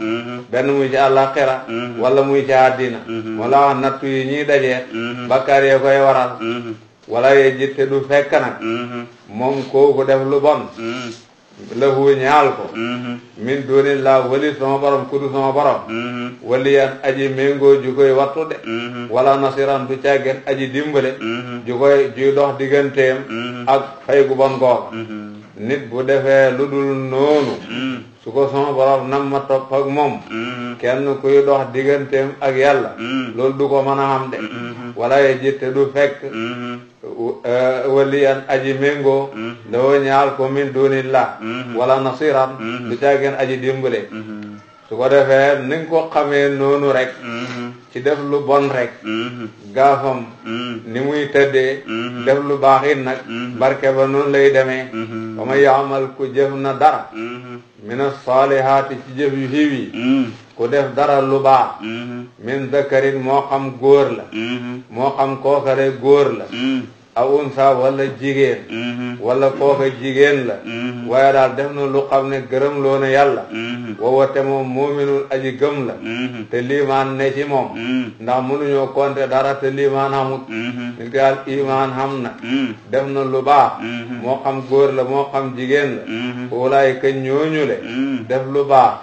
benn muy ci àllaaxira wala muy ci àddina wala wax nattu yi ñuy dajee bakkaar yee koy waral wala yee jitte du fekk nag moom kooku def lu bon lahu ñaal ko min dunillah wali sama borom kudu sama borom waliyan aji méngoo ju koy wattu de wala nasiran du càggen aji dimbale ju koy juy dox digganteem ak fay gu bon googa nit bu defee lu dul noonu su ko sama borom nam ma topp ak moom kenn kuy dox digganteem ak yàlla loolu du ko mën a xam de wala ye jitte du fekk waliyan aji méngoo lawoo ñaal ko min dunillah wala nasiran du caageen aji dimbale su ko defee ni nga ko xamee noonu rek ci def lu bon rek gaafam ni muy tëddee def lu baax it nag barke ba noonu lay demee ba ma yaamal ku jëf na dara mina saalihaati ci jëf yu xiiw yi ku def dara lu baax min dakarin moo xam góor la moo xam kookare góor la aw unsa wala jigéen wala kooka jigéen la waaye daal def na lu xam ne gërëm loo na yàlla woowa te moom muuminul aji gëm la te liimaan ne ci moom ndax mënuñoo compter dara te liimaan xamut nit ki daal imaan xam na def na lu baax moo xam góor la moo xam jigéen la walaay ka ñooñu le def lu baax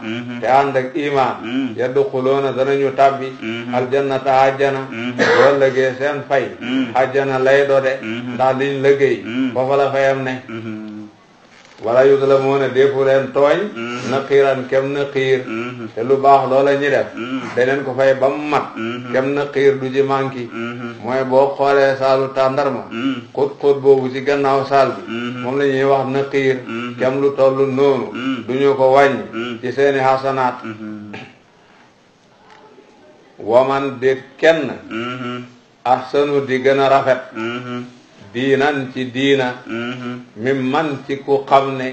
te ànd ak imaan yadxuluuna danañu tabbi aljannata àjjana boo lëgee seen fay àjjana lay do de ndax liñ liggéey foofa la fayam ne wala yuzlamuuna defu leen tooñ naqiiran kem naqiir te lu baax loola ñi def daneen ko fay ba mu mat kem naqiir du ji manki mooy boo xoolee saalu tàndarma xóot boobu ci gannaaw saal bi moom la ñuy wax naqiir kem lu tollu noonu duñu ko wàññi ci seeni xasanaat waman déet kenn ahsanu di gën a rafet diinan ci diina mi man ci ku xam ne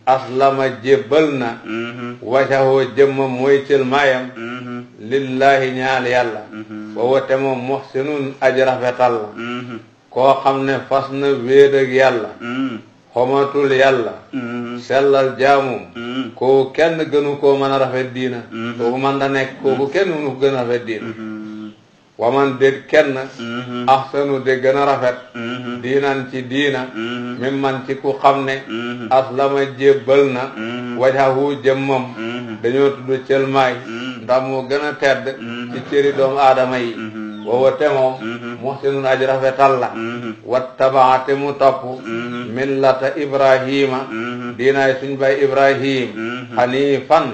aslama jébbal na wajahoo jëmma mooy cël mayam lillahi ñaal yàlla wa wote moom muhsinun aji rafetal la koo xam ne fas na wéet ak yàlla xomatul yàlla sellal jaamum kooku kenn gënu koo mën a rafet diina kooku man da nekk kooku kenn mënu ko gën a rafet diina waman déet kenn ahsanu de gën a rafet diinan ci diina min man ci ku xam ne aslama jébbal na wajahu jëmmam dañoo tudd cëlmaay ndax moo gën a tedd ci cëri doomu aadama yi woowa te moom muhsinun aji rafetal la wattabaate mu topp millata ibrahima diinaay suñ bay ibrahim hanifan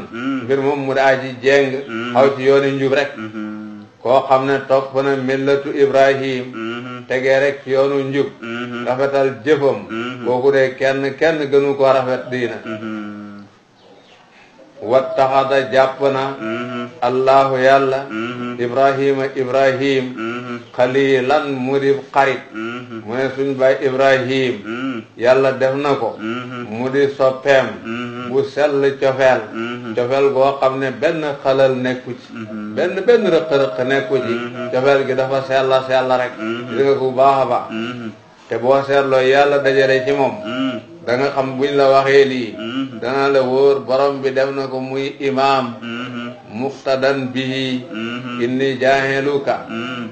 mbir moom mu da aji jeng xaw ci yooni njub rek koo xam ne topp na millatu ibrahim tegee rek ci yoonu njub rafetal jëfam kooku de kenn gënu ko rafet diina wattaxada jàpp na allahu yàlla ibrahim xalilan mu di xarit mu ne suñ baay ibrahim yàlla def na ko mu di soppeem bu sell cofeel goo xam ne benn xalal nekku ci benn rëq-rëq nekku ci cofeel gi dafa sella rek di nga ko bu baax a baax te boo seetloo yàlla dajale ci moom da nga xam buñ la waxee lii dana la wóor borom bi def na ko muy imaam muqtadan bihi inni jaahiluka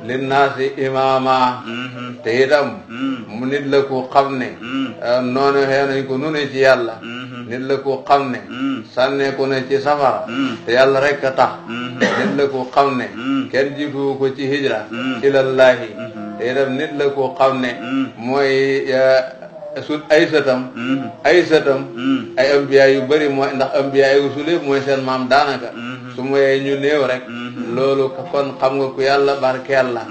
linnaasi imaama te itam mu nit la ku xam ne noonu xëy nañ ko nune ci yàlla nit la ku xam ne sànneeku ne ci safara te yàlla rek a tax nit la ku xam ne kenn jiitu ko ci hijra ilallahi te itam nit la ku xam ne mooy ay sëtam ay ambiya yu bëri mooy ndax ambiya yu rusul mooy seen maam daanaka su moyee ñu néew rek loolu kon xam nga ku yàlla barkeel la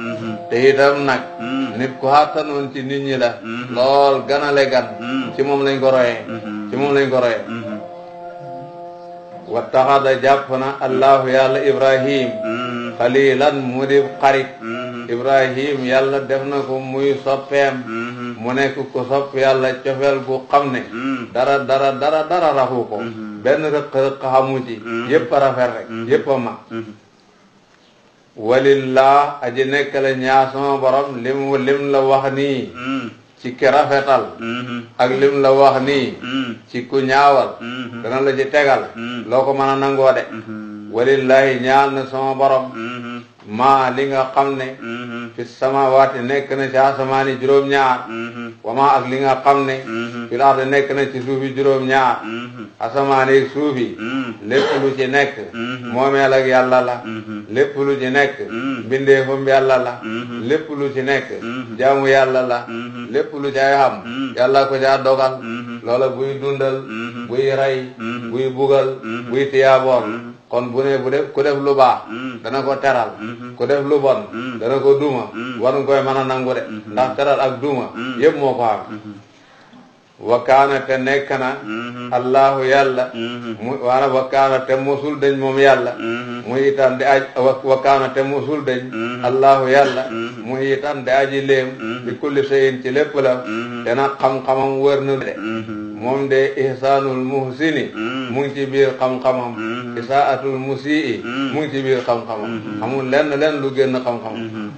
te itam nag nit ku xattanoon ci nit ñi la lool ganale gan ci moom lañ ko royee wattaxada jàpp na allahu yàlla ibrahim xalilan mu di xarit ibrahim yàlla def na ko muy soppeem mu nekk ko sopp yàlla cofeel gu xam ne dara raxu ko benn rëq-rëq xamu ci yépp a rafet rek yépp a mag walillah aji nekk la ñaa sama borom lim la wax nii ci ki rafetal ak lim la wax nii ci ku ñaawal dana la ci tegal loo ko mën a nangoo de walillahi ñaal na sama borom maa li nga xam ne fi samawaati nekk na ci asamaani juróom-ñaar wama ak li nga xam ne fil ardi nekk na ci suufi juróom-ñaar asamaan yi suuf yi lépp lu ci nekk moomeel ak yàlla la lépp lu ci nekk mbindeefam yàlla la lépp lu ci nekk jaamu yàlla la lépp lu ci ay xam yàlla ko caa dogal loola buy dundal buy rey buy bugal buy tiyaaboon kon bu ne bu def ku def lu baax dana ko teral ku def lu bon dana ko duma war nga koy mën a nangu de ndax teral ak duma yëpp moo ko am wakkaana te nekk na allahu yàlla mu waana wakkaana te mosul dañ moom yàlla muy itam di aj wakkaana te mosul dañ allahu yàlla muy itam di aji léem bi kulli shay'in ci lépp la te nag xam-xamam wër na de moom de ihsaanul muhsini mu ngi ci biir xam-xamam isaatul musii mu ngi ci biir xam-xamam amul lenn lu génn xam-xamam